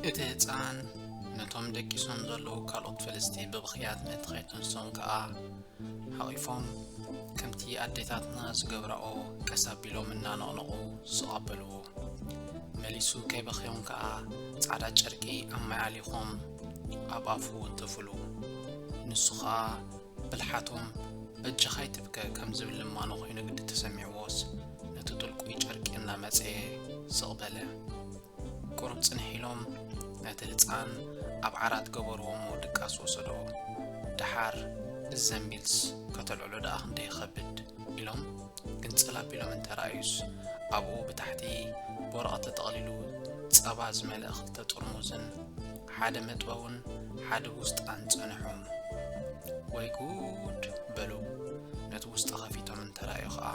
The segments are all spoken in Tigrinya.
እቲ ህፃን ነቶም ደቂሶም ዘለዉ ካልኦት ፈለስቲ ብብኽያት ነቲ ከይተንሶም ከኣ ሓቒፎም፣ ከምቲ ኣዴታትና ዝገብራኦ ቀስ ኣቢሎም እናነቕነቑ ዝቐበልዎ። መሊሱ ከይበኽዮም ከኣ ጻዕዳ ጨርቂ ኣብ ማይ ኣሊኾም ኣብ ኣፉ ወንተፉሉ። ንሱ ኸኣ ብልሓቶም በጃኻ ኣይትብከ ከም ዝብል ልማኖ ኮይኑ ግዲ ተሰሚዕዎስ፣ ነቲ ጥልቁይ ጨርቂ እናመጸየ ስቕ በለ። ቁሩብ ጽንሕ ኢሎም ነቲ ህጻን ኣብ ዓራት ገበርዎ እሞ ድቃስ ወሰዶ። ደሓር እዚ ዘንቢልስ ከተልዕሎ ደኣ ክንደይ ይኸብድ ኢሎም ግንጽል ኣቢሎም እንተ ረኣዩስ፣ ኣብኡ ብታሕቲ ብወረቐት ተጠቕሊሉ ጸባ ዝመልአ ክልተ ጥርሙዝን ሓደ መጥበውን ሓደ ውስጣን ጸንሖም። ወይ ጉድ በሉ። ነቲ ውስጣ ከፊቶም እንተ ረኣዩ ኸኣ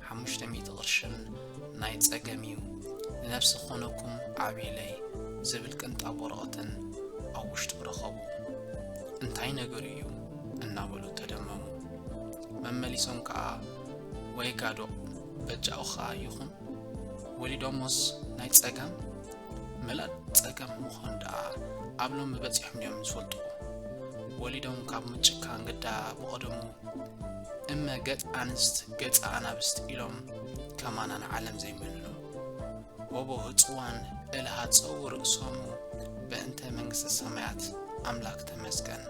ሓሙሽተ ሚእቲ ቅርሽን ናይ ጸገም እዩ፣ ንነፍሲ ክኾነኩም ዓብይለይ ዝብል ቅንጣብ ወረቐትን ኣብ ውሽጡ ረኸቡ። እንታይ ነገሩ እዩ እናበሉ ተደመሙ። መመሊሶም ከኣ ወይ ጋዶ በጃኡ ኸኣ ይኹን ወሊዶሞስ ናይ ጸገም ምላድ ጸገም ምዃኑ ደኣ ኣብ ሎሚ በጺሖም ድዮም ዝፈልጡ? ወሊዶም ካብ ምጭካን ግዳ ብቐደሙ እመ ገጽ ኣንስት ገጸ ኣናብስት ኢሎም ከማና ንዓለም ዘይመንኑ። ወቦ ህጽዋን እልሃጸው ርእሶሙ በእንተ መንግስተ ሰማያት ኣምላክ ተመስገን።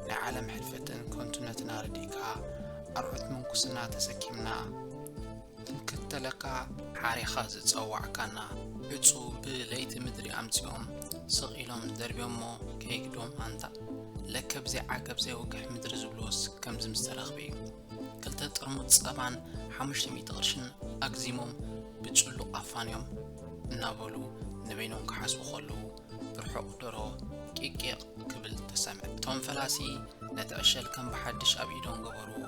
ናይ ዓለም ሕልፈትን ከንቱነትን ኣረዲእካ ኣርዑት ምንኩስና ተሰኪምና ክንክተለካ ሓሪኻ ዝጸዋዕካና ዕጹ ብለይቲ ምድሪ ኣምጺኦም ስቕ ኢሎም ደርብዮሞ ከይግዶም ኣንታ ለከ ብዘይ ዓገብ ዘይወግሕ ምድሪ ዝብልዎስ ከምዚ ምስ ተረኽበ እዩ። ክልተ ጥርሙዝ ጸባን ሓሙሽተ ሚእቲ ቅርሽን ኣግዚሞም ብጭሉቕ ኣፋንዮም እናበሉ ንበይኖም ክሓስቡ ከለዉ ብርሑቕ ደሮ ቂቂቕ ክብል ተሰምዐ። እቶም ፈላሲ ነቲ ዕሸል ከም ብሓድሽ ኣብ ኢዶም ገበርዎ።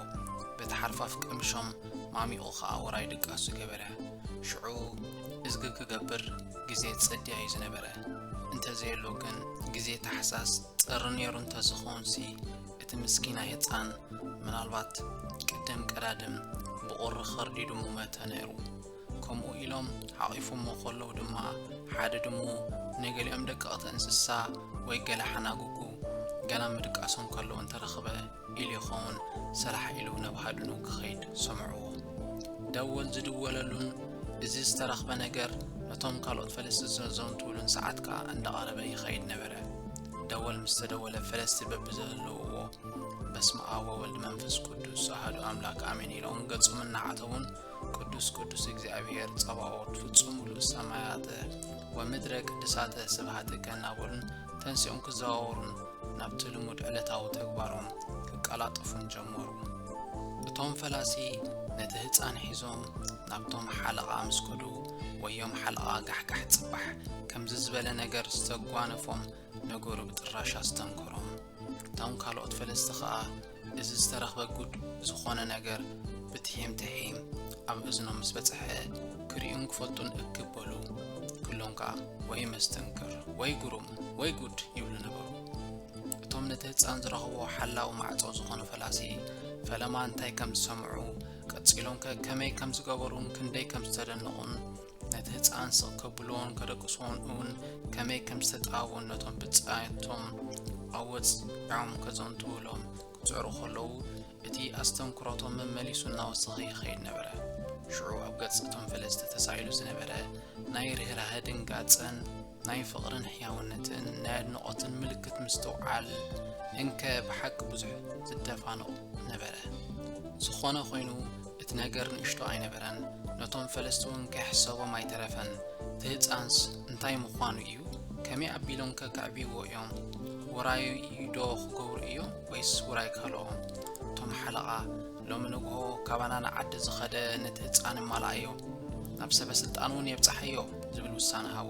በቲ ሓርፋፍ ቀሚሾም ማሚቑ ኸኣ ውራይ ድቃሱ ገበረ። ሽዑ እዝጊ ክገብር ግዜ ጸድያ እዩ ዝነበረ። እንተዘየሎ ግን ግዜ ታሕሳስ ጥሪ ነይሩ እንተዝኸውንሲ እቲ ምስኪናይ ህጻን ምናልባት ቅድም ቀዳድም ብቑሪ ኸርዲዱ ምመተ ነይሩ። ከምኡ ኢሎም ሓቒፎሞ ከለዉ ድማ ሓደ ድሙ ንገሊኦም ደቀቕቲ እንስሳ ወይ ገለ ሓናጉጉ ገና ምድቃሶም ከለዉ እንተረኽበ ኢሉ ይኸውን ሰላሕ ኢሉ ናብ ሃድኑ ክኸይድ ሰምዕዎ። ደወል ዝድወለሉን እዚ ዝተረኽበ ነገር ነቶም ካልኦት ፈለስቲ ዘዘንትውሉን ሰዓት ከኣ እንዳቐረበ ይኸይድ ነበረ። ደወል ምስ ተደወለ ፈለስቲ በብዘለውዎ በስመ ኣብ ወወልድ መንፈስ ቅዱስ ኣሐዱ ኣምላክ ኣሜን ኢሎም ገጾም እናዓተቡን ቅዱስ ቅዱስ እግዚኣብሔር ጸባኦት ፍጹም ምሉእ ሰማያተ ወምድረ ቅድሳተ ስብሃትከ እናበሉን ተንሲኦም ክዘዋወሩን ናብቲ ልሙድ ዕለታዊ ተግባሮም ክቀላጠፉን ጀመሩ። እቶም ፈላሲ ነቲ ህጻን ሒዞም ናብቶም ሓለቓ ምስ ከዱ ወዮም ሓለቓ ጋሕጋሕ ጽባሕ ከምዚ ዝበለ ነገር ዝተጓነፎም ነገሩ ብጥራሽ ኣስተንከሮም። እቶም ካልኦት ፈለስቲ ኸኣ እዚ ዝተረኽበ ጉድ ዝኾነ ነገር ብትሒም ትሒም ኣብ እዝኖም ምስ በጽሐ ክርእዩን ክፈልጡን እክብ በሉ። ኩሎም ከኣ ወይ መስተንክር ወይ ግሩም ወይ ጉድ ይብሉ ነበሩ። እቶም ነቲ ህጻን ዝረኽብዎ ሓላዊ ማዕጾ ዝኾኑ ፈላሲ ፈለማ እንታይ ከም ዝሰምዑ ቀጺሎም ከ ከመይ ከም ዝገበሩን ክንደይ ከም ዝተደነቑን ነቲ ህጻን ስቕ ከብልዎን ከደቅስዎን እውን ከመይ ከም ዝተጣበቡን ነቶም ብጻየቶም ኣወጽዖም ከዘንትውሎም ክጽዕሩ ከለዉ እቲ ኣስተንክሮቶም መመሊሱ እናወሰኸ ይኸይድ ነበረ። ሽዑ ኣብ ገጽ እቶም ፈለስቲ ተሳኢሉ ዝነበረ ናይ ርህራሀ ድንጋጸን ናይ ፍቕርን ሕያውነትን ናይ ኣድንቖትን ምልክት ምስትውዓል እንከ ብሓቂ ብዙሕ ዝደፋኖ ነበረ። ዝኾነ ኾይኑ እቲ ነገር ንእሽቶ ኣይነበረን። ነቶም ፈለስቲ እውን ከይሕሰቦም ኣይተረፈን። እቲ ህጻንስ እንታይ ምዃኑ እዩ? ከመይ ኣቢሎም ከ ከዕብይዎ እዮም? ወራዩ ዶ ክገብሩ እዮም ወይስ ውራይ ካልኦም? እቶም ሓለቓ ሎሚ ንግሆ ካባና ንዓዲ ዝኸደ ነቲ ህጻን እማልኣዮ፣ ናብ ሰበ ስልጣን እውን የብጽሓዮ ዝብል ውሳነ ሃቡ።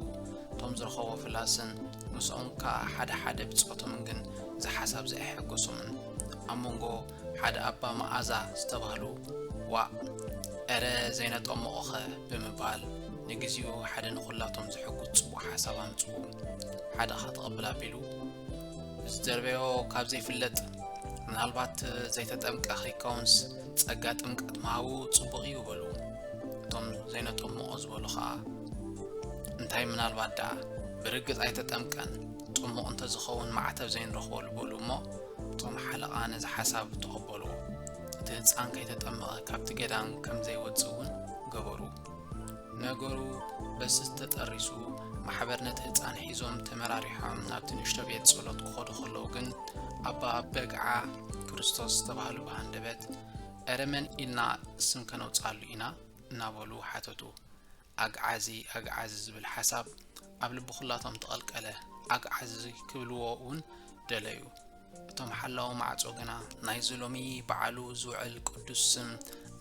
እቶም ዝረኸቦ ፍላስን ምስኦም ከኣ ሓደ ሓደ ብጾቶምን ግን እዚ ሓሳብ ዘየሐጎሶምን። ኣብ መንጎ ሓደ ኣባ መኣዛ ዝተባህሉ ዋእ እረ ዘይነጠመቖኸ ብምባል ንግዚኡ ሓደ ንኹላቶም ዘሐጉስ ጽቡቕ ሓሳብ ኣምጽኡ። ሓደ ኸኣ ተቐብል ኣቢሉ ዝደርበዮ ካብ ዘይፍለጥ ምናልባት ዘይተጠምቀ ከይከውንስ ጸጋ ጥምቀት ምሃቡ ጽቡቕ እዩ በሉ። እቶም ዘይነጠምቖ ዝበሉ ኸኣ እንታይ ምናልባት ደኣ ብርግጽ ኣይተጠምቀን፣ ጥሙቕ እንተዝኸውን ማዕተብ ዘይንረኽበሉ በሉ እሞ፣ እቶም ሓለቓ ነዚ ሓሳብ ተቐበልዎ። እቲ ህጻን ከይተጠመቐ ካብቲ ገዳም ከም ዘይወጽእ እውን ገበሩ። ነገሩ በዚ ተጠሪሱ፣ ማሕበር ነቲ ህጻን ሒዞም ተመራሪሖም ናብቲ ንእሽቶ ቤት ጸሎት ክኸዱ ከለዉ ግን፣ ኣባ በግዓ ክርስቶስ ዝተባህሉ ብሃንደበት፣ "እረ መን ኢልና ስም ከነውጽኣሉ ኢና?" እናበሉ ሓተቱ። ኣግዓዚ፣ ኣግዓዚ ዝብል ሓሳብ ኣብ ልቢ ኩላቶም ተቐልቀለ። ኣግዓዚ ክብልዎ እውን ደለዩ። እቶም ሓላዊ ማዕጾ ግና፣ "ናይዚ ሎሚ በዓሉ ዝውዕል ቅዱስ ስም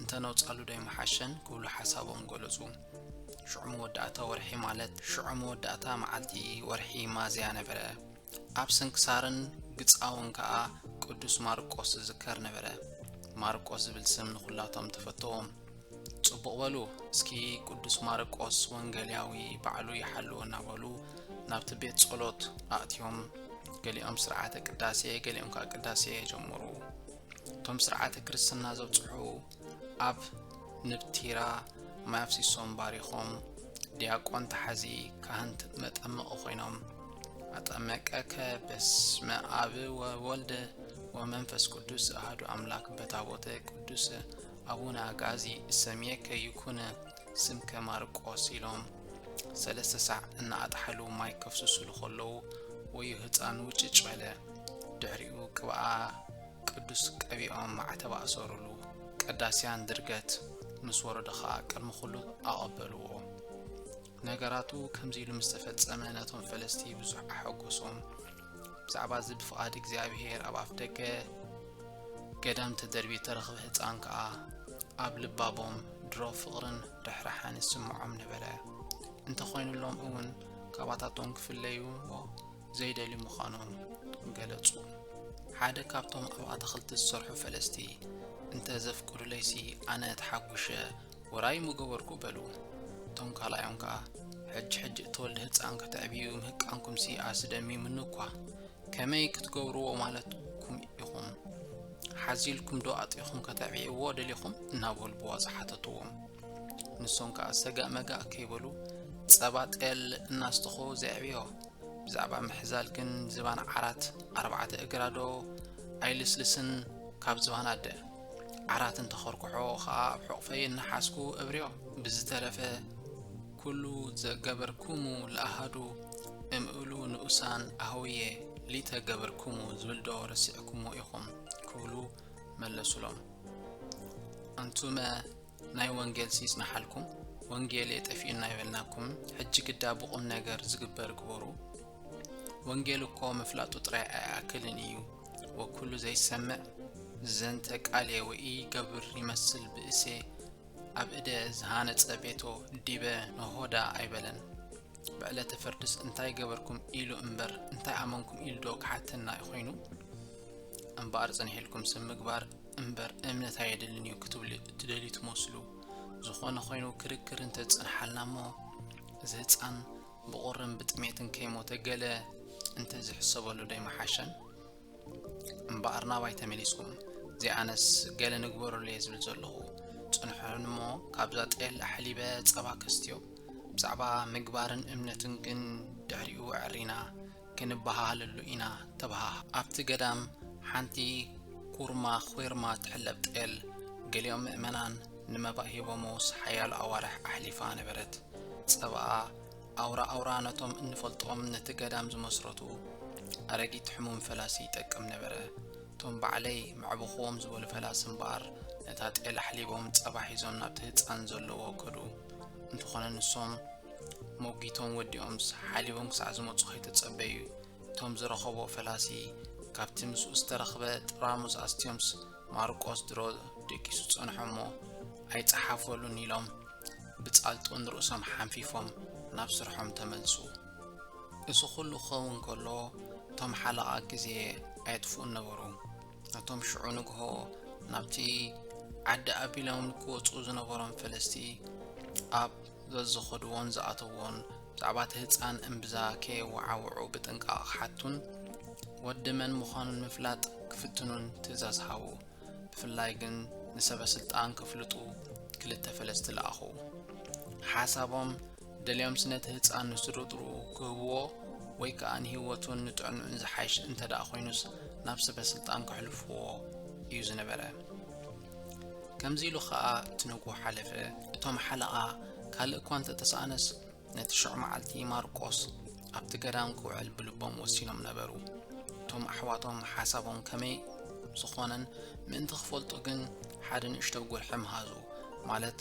እንተነውጻሉ ዶ ይምሓሸን?" ክብሉ ሓሳቦም ገለጹ። ሽዑ መወዳእታ ወርሒ፣ ማለት ሽዑ መወዳእታ መዓልቲ ወርሒ ሚያዝያ ነበረ። ኣብ ስንክሳርን ግጻውን ከኣ ቅዱስ ማርቆስ ዝዝከር ነበረ። ማርቆስ ዝብል ስም ንኹላቶም ተፈተዎም። "ጽቡቕ በሉ፣ እስኪ ቅዱስ ማርቆስ ወንጌላዊ ባዕሉ ይሓልዎ" እናበሉ ናብቲ ቤት ጸሎት ኣእትዮም፣ ገሊኦም ስርዓተ ቅዳሴ፣ ገሊኦም ከኣ ቅዳሴ ጀመሩ። እቶም ስርዓተ ክርስትና ዘብጽሑ ኣብ ንብቲራ ማይ ኣፍሲሶም ባሪኾም፣ ዲያቆን ተሓዚ፣ ካህን መጠመቒ ኮይኖም፣ "ኣጠመቀከ በስመ ኣብ ወወልድ ወመንፈስ ቅዱስ ኣሐዱ ኣምላክ በታቦተ ቅዱስ ኣቡነ ኣግዓዚ እሰምየከ ይኩን ስምከ ማርቆስ" ኢሎም ሰለስተ ሳዕ እናኣጥሓሉ ማይ ከፍስሱሉ ከለዉ፣ ወዮ ህፃን ውጭጭ በለ። ድሕሪኡ ቅብኣ ቅዱስ ቀቢኦም ማዕተብ ኣእሰሩሉ። ቀዳስያን ድርገት ምስ ወረዱ ኸኣ ቅድሚ ኩሉ ኣቐበልዎ። ነገራቱ ከምዚ ኢሉ ምስ ተፈጸመ ነቶም ፈለስቲ ብዙሕ ኣሐጎሶም። ብዛዕባ እዚ ብፍቓድ እግዚኣብሔር ኣብ ኣፍ ደገ ገዳም ተደርብዩ እተረኽበ ህፃን ከኣ ኣብ ልባቦም ድሮ ፍቕርን ርሕራሐን ይስምዖም ነበረ። እንተኾይኑሎም እውን ካባታቶም ክፍለይዎ ዘይደልዩ ምዃኖም ገለጹ። ሓደ ካብቶም ኣብ ኣታኽልቲ ዝሰርሑ ፈለስቲ፣ "እንተ ዘፍቅዱለይሲ ኣነ ተሓጒሸ ውራይ ምገበርኩ" በሉ። እቶም ካልኣዮም ከኣ፣ "ሕጂ ሕጂ እተወልደ ህፃን ከተዕብዩ ምህቃንኩምሲ ኣስደሚሙኒ እኳ። ከመይ ክትገብርዎ ማለትኩም ኢኹም? ሓዚልኩም ዶ ኣጢኹም ከተዕብይዎ ደሊኹም?" እናበሉ ብዋዛ ሓተትዎም። ንሶም ከኣ ሰጋእ መጋእ ከይበሉ፣ "ጸባ ጤል እናስተኹ ዘዕብዮ። ብዛዕባ ምሕዛል ግን ዝባን ዓራት ኣርባዕተ እግራ ዶ ኣይልስልስን ካብ ዝባን ኣደ? ዓራት እንተኸርኩሖ ኸኣ ኣብ ሕቑፈይ እናሓዝኩ እብርዮ። ብዝተረፈ ኩሉ ዘገበርኩሙ ለኣሃዱ እምእሉ ንኡሳን ኣህውየ ሊተ ገበርኩሙ ዝብል ዶ ረሲዕኩሞ ኢኹም?" ክብሉ መለሱሎም። "ኣንቱመ ናይ ወንጌልሲ ይጽንሓልኩም፣ ወንጌል የጠፊኡና ይበልናኩም፣ ሕጂ ግዳ ብቑም ነገር ዝግበር ግበሩ። ወንጌል እኮ ምፍላጡ ጥራይ ኣይኣክልን እዩ። ወኩሉ ዘይሰምዕ ዘንተ ቃልየ ወኢይገብር ይመስል ብእሴ ኣብ እደ ዝሃነጸ ቤቶ ዲበ ነሆዳ ኣይበለን። ብዕለተ ፍርድስ እንታይ ገበርኩም ኢሉ እምበር እንታይ ኣመንኩም ኢሉ ዶ ክሓተና ኮይኑ? እምበኣር ጽንሕ ኢልኩም ስም ምግባር እምበር እምነት ኣየድልን እዩ ክትብሉ እትደልዩ ትመስሉ። ዝኾነ ኮይኑ ክርክር እንተዝጸንሓልና እሞ እዚ ህጻን ብቑርን ብጥሜትን ከይሞተ ገለ እንተዝሕሰበሉ ዶ ኣይምሓሸን? እምበኣር ናባይ ተመሊስኩም፣ እዚኣነስ ገለ ንግበረሉ እየ ዝብል ዘለኹ። ጽንሑ እሞ ካብዛ ጤል ኣሕሊበ ጸባ ከስትዮ። ብዛዕባ ምግባርን እምነትን ግን ድሕሪኡ ኣዕሪና ክንበሃሃለሉ ኢና ተበሃህ። ኣብቲ ገዳም ሓንቲ ኩርማ ኹርማ ትሕለብ ጤል ገሊኦም ምእመናን ንመባእ ሂቦምስ ሓያሎ ኣዋርሕ ኣሕሊፋ ነበረት። ጸባኣ ኣውራ ኣውራ ነቶም እንፈልጦም ነቲ ገዳም ዝመስረቱ ኣረጊት ሕሙም ፈላሲ ይጠቅም ነበረ። እቶም ባዕለይ መዕብኹዎም ዝበሉ ፈላሲ እምበኣር ነታ ጤል ኣሕሊቦም ጸባ ሒዞም ናብቲ ህጻን ዘለዎ ከዱ። እንተኾነ ንሶም ሞጊቶም ወዲኦምስ ሓሊቦም ክሳዕ ዝመጹ ከይተጸበዩ፣ እቶም ዝረኸብዎ ፈላሲ ካብቲ ምስኡ ዝተረኽበ ጥራሙዝ ኣስትዮምስ ማርቆስ ድሮ ደቂሱ ጸንሖ እሞ ኣይጸሓፈሉን ኢሎም ብጻልጡ ንርእሶም ሓንፊፎም ናብ ስርሖም ተመልሱ። እዚ ኩሉ ክኸውን ከሎ እቶም ሓለቓ ግዜ ኣየጥፍኡን ነበሩ። ነቶም ሽዑ ንግሆ ናብቲ ዓዲ ኣቢሎም ክወጹ ዝነበሮም ፈለስቲ ኣብ ዘዝኸድዎን ዝኣተውዎን ብዛዕባ እቲ ህጻን እምብዛ ከየወዓውዑ ብጥንቃቕ ክሓቱን ወዲ መን ምዃኑን ምፍላጥ ክፍትኑን ትእዛዝ ሃቡ። ብፍላይ ግን ንሰበ ስልጣን ከፍልጡ ክልተ ፈለስቲ ለኣኹ። ሓሳቦም ደልዮምስ ነቲ ህፃን ንስድርኡ ክህብዎ ወይ ከዓ ንህይወቱን ንጥዕንኡን ዝሓይሽ እንተ ደኣ ኮይኑስ ናብ ሰበ ስልጣን ከሕልፍዎ እዩ ዝነበረ። ከምዚ ኢሉ ከዓ እቲ ንግሆ ሓለፈ። እቶም ሓለቓ ካልእ እኳ እንተተሰኣነስ ነቲ ሽዑ መዓልቲ ማርቆስ ኣብቲ ገዳም ክውዕል ብልቦም ወሲኖም ነበሩ። እቶም ኣሕዋቶም ሓሳቦም ከመይ ዝኾነን ምእንቲ ክፈልጡ ግን ሓደ ንእሽቶ ጉርሒ ምሃዙ፣ ማለት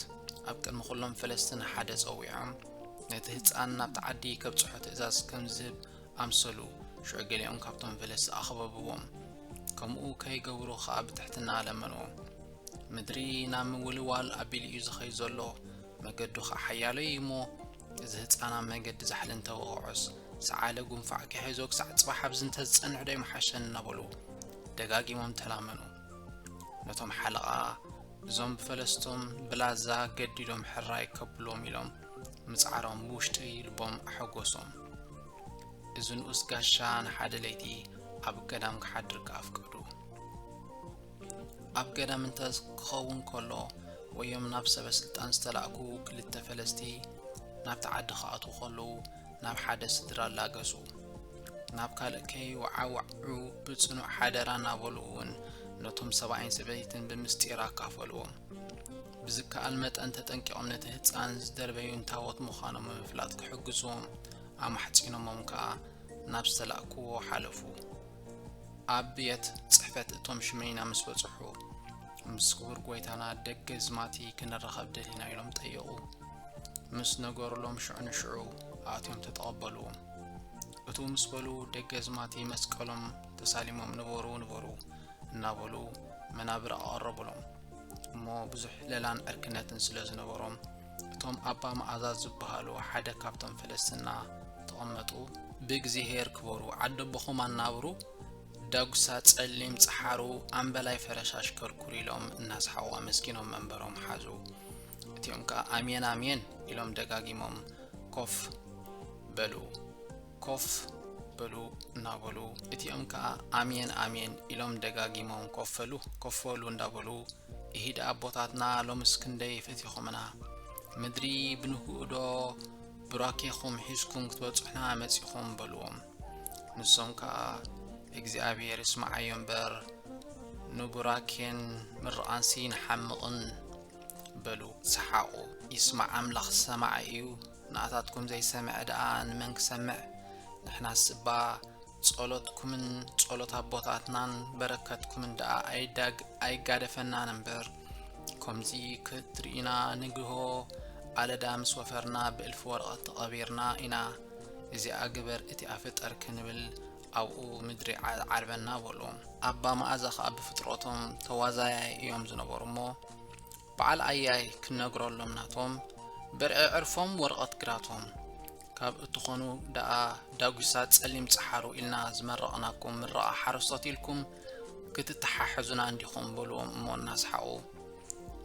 ኣብ ቅድሚ ኩሎም ፈለስትን ሓደ ጸዊዖም ነቲ ህፃን ናብቲ ዓዲ ከብጽሖ ትእዛዝ ከም ዝህብ ኣምሰሉ። ሽዑ ገሊኦም ካብቶም ፈለስቲ ኣኸበብዎም፣ ከምኡ ከይገብሩ ኸኣ ብትሕትና ለመንዎም። ምድሪ ናብ ምውልዋል ኣቢሉ እዩ ዝኸይድ ዘሎ፣ መገዱ ኸኣ ሓያሎ እዩ እሞ፣ እዚ ህፃን ኣብ መገዲ ዛሕሊ እንተወቕዖስ፣ ሰዓለ ጉንፋዕ ክሕዞ ክሳዕ ጽባሕ ኣብዚ እንተዝጸንሕ ዶ ይምሓሸኒ እናበሉ ደጋጊሞም ተላመኑ። ነቶም ሓለቓ እዞም ብፈለስቶም ብላዛ ገዲዶም ሕራይ ከብሎም ኢሎም ምጽዓሮም ብውሽጢ ልቦም ኣሐጎሶም። እዚ ንኡስ ጋሻ ንሓደ ለይቲ ኣብ ገዳም ክሓድር ከኣ ኣፍቀዱ። ኣብ ገዳም እንተ ክኸውን ከሎ ወዮም ናብ ሰበ ስልጣን ዝተላእኩ ክልተ ፈለስቲ ናብቲ ዓዲ ክኣትዉ ከለዉ ናብ ሓደ ስድራ ላገሱ። ናብ ካልእ ከይወዓውዑ ብጽኑዕ ሓደራ እናበሉ እውን ነቶም ሰብኣይን ሰበይትን ብምስጢር ኣካፈልዎም። ብዝከኣል መጠን ተጠንቂቖም ነቲ ህፃን ዝደርበዩን ታቦት ምዃኖም ብምፍላጥ ክሕግዝዎም ኣማሕጺኖሞም ከኣ ናብ ዝተላእክዎ ሓለፉ። ኣብ ቤት ጽሕፈት እቶም ሽመይና ምስ በጽሑ፣ ምስ ክቡር ጎይታና ደገዝማቲ ክንራኸብ ደሊና ኢሎም ጠየቑ። ምስ ነገሩሎም ሽዑ ንሽዑ ኣትዮም ተተቐበልዎም። እትው ምስ በሉ ደገዝማቲ መስቀሎም ተሳሊሞም ንበሩ ንበሩ እናበሉ መናብር ኣቐረቡሎም። እሞ ብዙሕ ለላን ዕርክነትን ስለ ዝነበሮም እቶም ኣባ መኣዛ ዝበሃሉ ሓደ ካብቶም ፈለስትና ተቐመጡ። ብእግዚሄር ክበሩ ዓደቦኹም ኣናብሩ፣ ዳጉሳ ጸሊም ጸሓሩ ኣምበላይ ፈረሻሽ ከርኩር ኢሎም እናስሓቑ ኣመስጊኖም መንበሮም ሓዙ። እቲኦም ከኣ ኣሜን ኣሜን ኢሎም ደጋጊሞም ኮፍ በሉ። ኮፍ በሉ እናበሉ እቲኦም ከኣ ኣሜን ኣሜን ኢሎም ደጋጊሞም ኮፍ በሉ፣ ኮፍ በሉ እንዳበሉ፣ ኢሂድ ኣቦታትና ሎምስ ክንደይ ፈቲኹምና፣ ምድሪ ብንግኡ ዶ ቡራኬኹም ሒዝኩም ክትበጽሑና መጺኹም በልዎም። ንሶም ከኣ እግዚኣብሔር ይስምዓዮ እምበር ንቡራኬን ምርቓንሲ ንሓምቕን በሉ። ሰሓቑ። ይስማዕ ኣምላኽ ሰማዒ እዩ፣ ንኣታትኩም ዘይሰምዐ ደኣ ንመን ክሰምዕ? ንሕናስ እባ ጸሎትኩምን ጸሎት ኣቦታትናን በረከትኩምን ደኣ ኣይዳግ-፣ ኣይጋደፈናን እምበር፣ ከምዚ ክትርእዩና ንግሆ ኣለዳ ምስ ወፈርና ብእልፊ ወረቐት ተቐቢርና ኢና። እዚኣ ግበር እቲኣ ፍጠር ክንብል ኣብኡ ምድሪ ዓ-፣ ዓርበና በሉ። ኣባ መኣዛ ኸኣ ብፍጥረቶም ተዋዛያይ እዮም ዝነበሩ እሞ፣ በዓል ኣያይ ክነግረሎም ናቶም ብርዒ ዕርፎም ወረቐት ግራቶም። ካብ እትኾኑ ደኣ ዳጉሳ ጸሊም ጸሓሩ ኢልና ዝመረቕናኩም ምረቓ ሓረስቶት ኢልኩም ክትተሓሕዙና እንዲኹም በልዎም እሞ እናስሓቑ።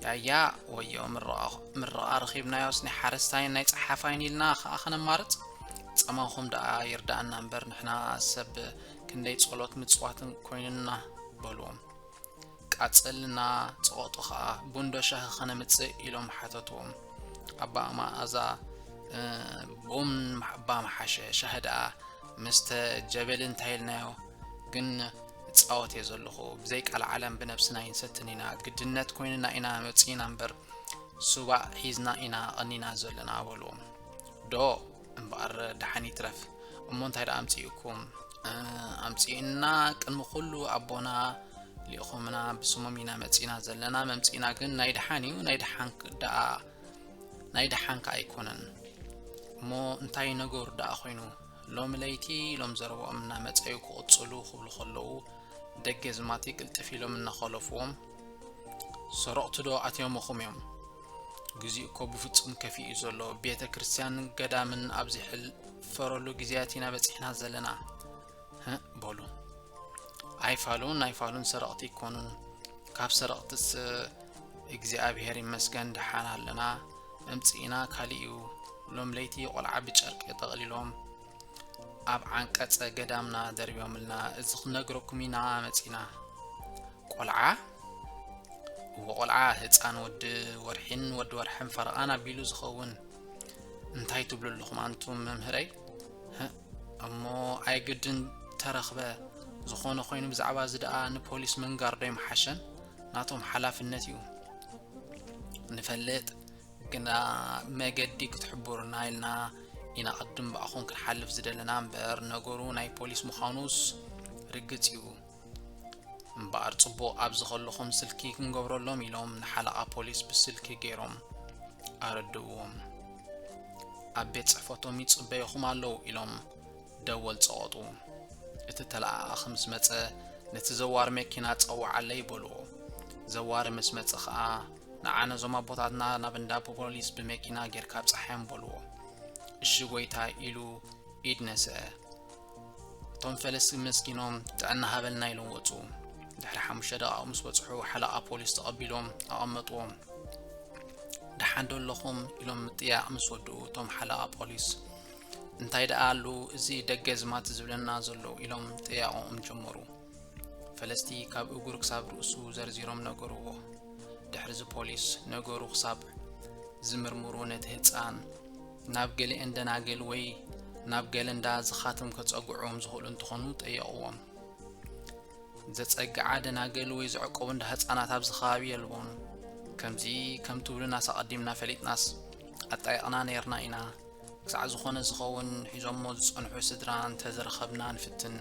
ያያ ወዮ ምረቓ፣ ምረቓ ረኺብናዮስ ናይ ሓረስታይን ናይ ጸሓፋይን ኢልና ኸኣ ኸነማርጽ? ጸማኹም ደኣ ይርዳእና እምበር ንሕና ሰብ ክንደይ ጸሎት ምጽዋትን ኮይኑና በልዎም። ቃጽልና ጽቐጡ ኸኣ ቡን ዶ ሻሂ ኸነምጽእ ኢሎም ሓተትዎም። ኣባ መኣዛ፣ እ፣ ቡን ኣባ ምሓሸ፣ ሻሂ ደኣ ምስተ ጀበሊ እንታይ ኢልናዮ፣ ግን እጻወት እየ ዘለኹ። ብዘይ ቃል ዓለም ብነብስና ኣይንሰትን ኢና። ግድነት ኮይኑና ኢና መጺእና እምበር፣ ሱባእ ሒዝና ኢና ቐኒና ዘለና በልዎም። ዶ እምበኣር ደሓን ይትረፍ። እሞ እንታይ ደኣ ኣምጺኡኩም? እ፣ ኣምጺኡና ቅድሚ ኩሉ ኣቦና ልኢኾምና ብስሞም ኢና መጺእና ዘለና። መምጺእና ግን ናይ ደሓን እዩ፣ ናይ ደሓን ክ-፣ ደኣ፣ ናይ ደሓን ከኣ ኣይኮነን። እሞ እንታይ ነገሩ ደኣ ኮይኑ? ሎሚ ለይቲ ኢሎም ዘረብኦም እናመጸዩ ክቕጽሉ ክብሉ ከለዉ፣ ደገዝማቲ ቅልጥፍ ኢሎም እናኸለፍዎም፣ ሰረቕቲ ዶ ኣትዮምኹም እዮም? ግዜኡ እኮ ብፍጹም ከፊኡ እዩ ዘሎ። ቤተ ክርስቲያንን ገዳምን ኣብ ዝሕፈረሉ ግዜያት ኢና በጺሕና ዘለና። ህእ በሉ። ኣይፋሉን ኣይፋሉን ሰረቕቲ ኣይኮኑን። ካብ ሰረቕትስ እግዚኣብሔር ይመስገን ደሓን ኣለና። መምጽኢና ካሊእ እዩ። ሎም ለይቲ ቆልዓ ብጨርቂ ጠቕሊሎም ኣብ ዓንቀጸ ገዳምና ደርብዮምልና፣ እዚ ክንነግረኩም ኢና መጺና። ቆልዓ? እወ ቆልዓ፣ ህጻን ወዲ ወርሒን ወዲ ወርሕን ፈረቓን ኣቢሉ ዝኸውን። እንታይ ትብሉ ኣለኹም ኣንቱም መምህረይ? እሞ ኣይግድን ተረኽበ፣ ዝኾነ ኮይኑ ብዛዕባ እዚ ደኣ ንፖሊስ ምንጋር ዶ ይምሓሸን? ናቶም ሓላፍነት እዩ። ንፈልጥ፣ ግና መገዲ ክትሕብሩና ኢልና ኢና ቅድም ብኣኹም ክንሓልፍ ዝደለና እምበር፣ ነገሩ ናይ ፖሊስ ምዃኑስ ርግጽ እዩ። እምበኣር ጽቡቕ፣ ኣብዚ ከለኹም ስልኪ ክንገብረሎም ኢሎም ንሓለቓ ፖሊስ ብስልኪ ገይሮም ኣረድእዎም። ኣብ ቤት ጽሕፈቶም ይጽበየኹም ኣለዉ ኢሎም ደወል ጸቐጡ። እቲ ተለኣኣኺ ምስ መጸ፣ ነቲ ዘዋሪ መኪና ጸውዓለይ በልዎ። ዘዋሪ ምስ መጸ ኸኣ፣ ንዓ ነዞም ኣቦታትና ናብ እንዳ ፖሊስ ብመኪና ጌርካ ኣብጽሓዮም በልዎ። እሺ ጎይታ ኢሉ ኢድ ነስአ። እቶም ፈለስቲ መስኪኖም ጥዕና ሃበልና ኢሎም ወጹ። ድሕሪ ሓሙሽተ ደቓቕ ምስ በጽሑ ሓለቓ ፖሊስ ተቐቢሎም ኣቐመጥዎም። ደሓን ዶ ኣለኹም ኢሎም ምጥያቕ ምስ ወድኡ እቶም ሓለቓ ፖሊስ እንታይ ደኣ ኣሉ እዚ ደገ ዝማት ዝብለና ዘሎ ኢሎም ጥያቖም ጀመሩ። ፈለስቲ ካብ እግሩ ክሳብ ርእሱ ዘርዚሮም ነገርዎ። ድሕሪ እዚ ፖሊስ ነገሩ ክሳብ ዝምርምሩ ነቲ ህፃን ናብ ገሊአን ደናግል ወይ ናብ ገለ እንዳ ዝኻትም ከፀግዑም ዝኽእሉ እንትኾኑ ጠየቕዎም። ዘፀግዓ ደናግል ወይ ዝዕቆቡ እንዳ ህፃናት ኣብዚ ከባቢ የልቦን። ከምዚ ከም ትብሉናስ ኣቐዲምና ፈሊጥናስ ኣጣይቕና ነይርና ኢና። ክሳዕ ዝኾነ ዝኸውን ሒዞሞ ዝጸንሑ ስድራ እንተዝረኸብና ንፍትን።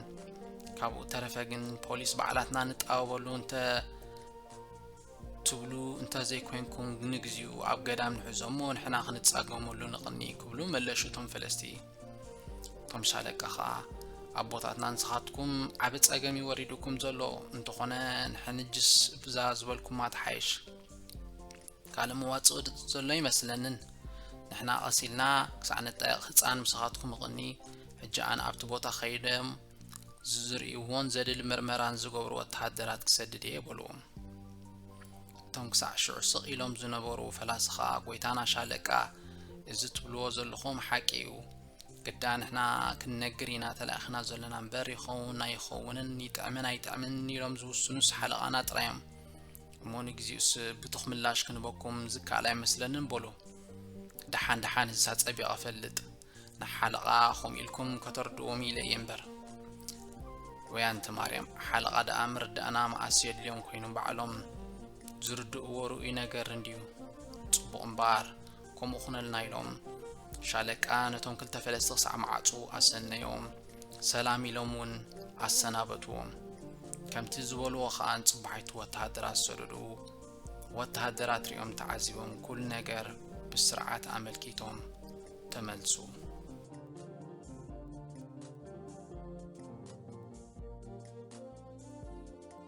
ካብኡ ተረፈ ግን ፖሊስ ባዕላትና ንጣበበሉ እንተ ትብሉ እንተዘይኮይንኩም ንግዚኡ ኣብ ገዳም ንሕዞሞ ንሕና ክንጻገመሉ ንቕኒ ክብሉ መለሹ እቶም ፈለስቲ። እቶም ሻለቃ ኸኣ ኣቦታትና ንስኻትኩም ዓቢ ጸገም ይወሪድኩም ዘሎ እንተኾነ ንሕንጅስ ብዛ ዝበልኩማ ትሓይሽ። ካልእ መዋጽኦ ዘሎ ይመስለንን። ንሕና ቀሲልና ክሳዕ ንጣየቕ ህፃን ምሳኻትኩም እቕኒ። ሕጂ ኣነ ኣብቲ ቦታ ከይዶም ዝርእይዎን ዘድሊ ምርመራን ዝገብሩ ወተሃደራት ክሰድድ እየ በልዎም። እቶም ክሳዕ ሽዑ ስቕ ኢሎም ዝነበሩ ፈላሲ ኸኣ ጎይታና ሻለቃ፣ እዚ ትብልዎ ዘለኹም ሓቂ እዩ። ግዳ ንሕና ክንነግር ኢና ተላኢኽና ዘለና እምበር ይኸውን ኣይኸውንን ይጥዕምን ኣይጥዕምን ኢሎም ዝውስኑስ ሓለቓና ጥራዮም። እሞ ንግዚኡስ ብቱኽ ምላሽ ክንበኩም ዝከኣል ኣይመስለንን በሉ። ደሓን ደሓን ህሳ ጸቢቐ እፈልጥ። ንሓለቓ ከምኡ ኢልኩም ከተርድእዎም ኢለ እየ እምበር። ወይ ኣንቲ ማርያም፣ ሓለቓ ደኣ ምርዳእና መኣስ የድልዮም ኮይኑ ባዕሎም ዝርድእዎ ርኡይ ነገር እንድዩ። ጽቡቕ እምበኣር ከምኡ ኩነልና ኢሎም ሻለቃ ነቶም ክልተ ፈለስቲ ክሳዕ መዓጹ ኣሰነዮም። ሰላም ኢሎም እውን ኣሰናበትዎም። ከምቲ ዝበልዎ ኸኣ ንጽባሒቱ ወተሃደራት ሰደዱ። ወተሃደራት ሪኦም ተዓዚቦም ኩሉ ነገር ብስርዓት ኣመልኪቶም ተመልሱ።